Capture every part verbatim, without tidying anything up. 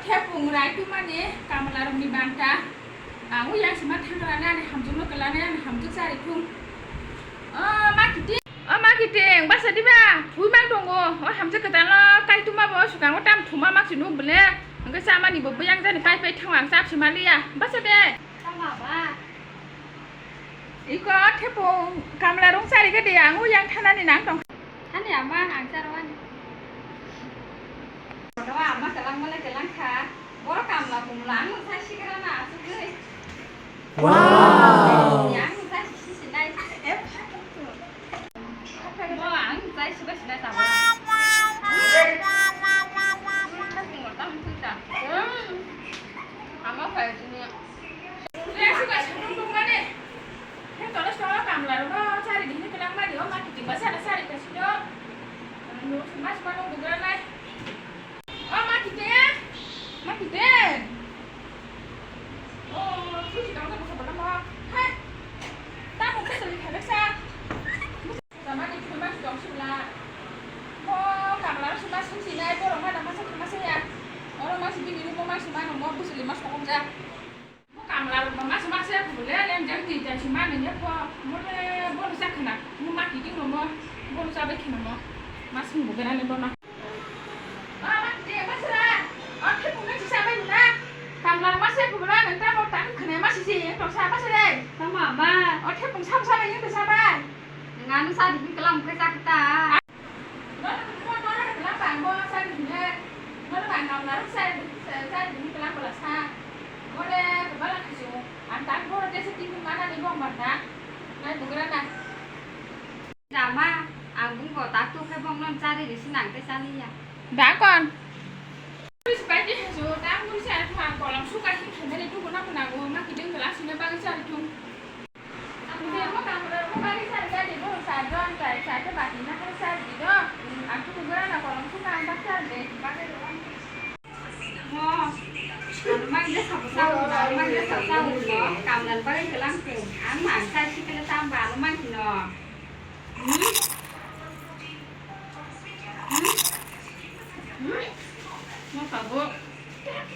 Thepung rai tumani kamlarokni banta. Ang uyang sima thangrani ani hamjwkno kwlani ani hamjwk chari thung. O ma kiting, o ma kiting, basa diba? Thui mang tongo. O hamjwk kwtalno tai tuma bo swkango tam thuma mak sinu bole. Hwnkhe chamani bo buyang jani pai pai thango ang chap sima liya. Basa de. Tama ba? Iko thepung kamlarok chari khe de ang uyang thanani nang tong. Hani ama ang charwani. Kono ama kelang mole kelang kha. Boro kamla kumla ang sa sigra na asugwi. Wow. Yang sa sisi nai. Mo ang sa sigra sinai tama. Ama phai sini. Suka sandung dungmani. He tono stongo kamlarokno chari di hini kelang mani, o ma kiting ba sana chari kasino. Mas mano bugra nai. O ma kiting, ma kiting. O susi tong tong sa bana ma. Hai. Tamo ka sali khabek sa. Samani thwi mas tong sula. Mo kamlarok suma susi nai borok ma dama sa thuma saya. Oro mas bini rumo mas mano mo busuli mas tong ja. Mo kamlarok ba masa masa ya kubule lem jang ti jang si mano ya po. Mo le bono sa khna. Mo ma kiting mo. Bono sa bai khna mo. Mas mo gana le bono. Ah, ma kiting, ma sara. Ah, thepung na si sa bai na. Kamlarok masa ya kubule nang ta mo ta khna ma si si. To sa ma sara. Tama ba. Ah, thepung sa sa bai ni sa bai. Nganu sa di kelam ke sa kita. Nono, nono, nono, kelang bang bo, sari hine. Nono bang nam naruk sari, sari hine kelang bola sa. Mole, kebala khasu. Ang tak bo, desa tingkung mana ni bong bang na. Nai bugra na. Dama, ang bung bo tak tu khe bong non sari risi nang te sani ya. Dakon. Risi pai di khasu, dang risi ang thang kolam suka hin khamere tu guna guna go, ma kideng kelang sine bang sari thung. Mo, ano mang de sabo sa ulo, ano mang de sabo sa ulo, kamlan bagwi kelang khe, ang mang sa sikle tamba, ano mang kino. Hmm? Hmm? Hmm? Mo sabo,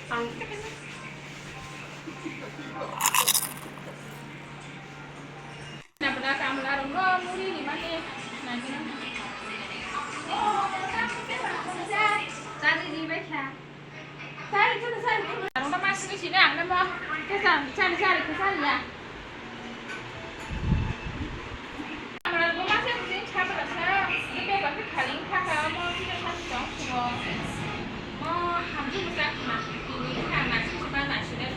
ang. Nabla kamla rok no muri ni mani nagina. Chari ni bai kha. Chari chari chari. Rok no mas ni sini ang namo. Kesa chari chari kesa ya. Kamla rok no mas ni sini chapa rasa. Ni pe ba khaling kha ka mo ni ka chong mo. Mo hamju mo sa khna. Ni kha na si ba na si de.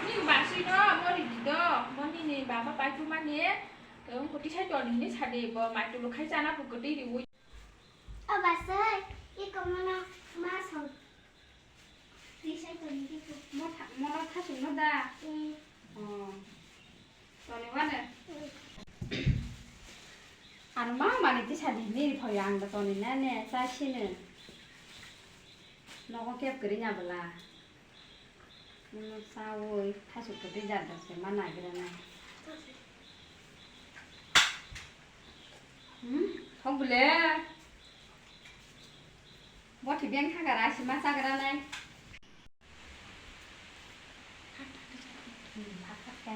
Ni basui no, mo ridi do, mo nini baba pai thumani, wng koti sai toni hini sadi bo, mai tulu khai chana pu koti riwi. O basui, i komono ma song. Ri sai toni di pu. Mo tha-, mo no thasung no da? Mm. Oh. Toni wane? Mm. Ano ma mani tisa di hini ri phai ang da toni na ne, chai sini. Nogo kep kiri nya bwla. Nono chawi thasuk kwtwi jat da se ma nagira nai. Hmm? Thok bwle. Bothi beng thagar asi ma chagra nai. Hmm, thak thak khe.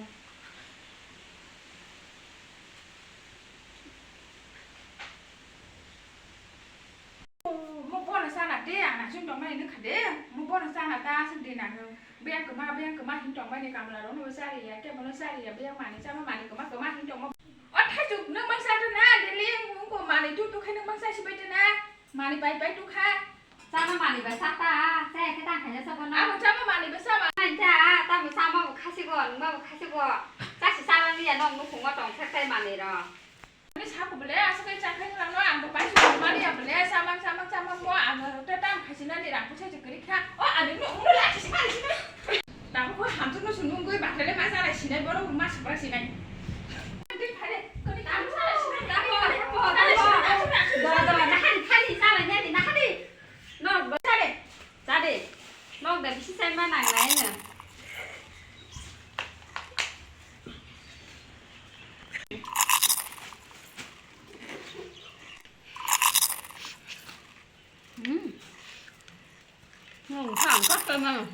Mo bono sana de, ang naising tongmani nukha de. Mo bono sana ta aswk de nang. Biyang kwma, biyang kwma hin tongmani kamla rok no chari ya, kebo no chari ya, biyang mani chama mani kwma kwma hin tongma. O thaichuk nung mangsa de na, daily wngko mani tu tu khai nung mangsa sibai de na, mani pai pai tu kha. Chama mani ba sa ta, sa ya khe tang khaina sa bono. Abo chama mani ba sa ba. Nai ta, tamo chama bo khasi go, nungma bo khasi go. Chasi chala ni ya nong nukhung o tong thek thai mani ro. Ani sa ko bole, asa kai cha khai nang no, ang bo pai su mani ya bole, samang samang samang mo, ang ta tang khaisi nani rang pusa chukri kha. O ani no, no la si sa si. Tamo ko hamjwk no swnung goi bathale ma salai sinai, borok ma swprak sinai. Tei phare, kani tamo salai sinai, tamo salai sinai, tamo salai sinai. Dora, dora, nahani, khani, salai nani, nahani. Nok ba sale, sale. Nok da bisi sai ma nang lai no. Mama.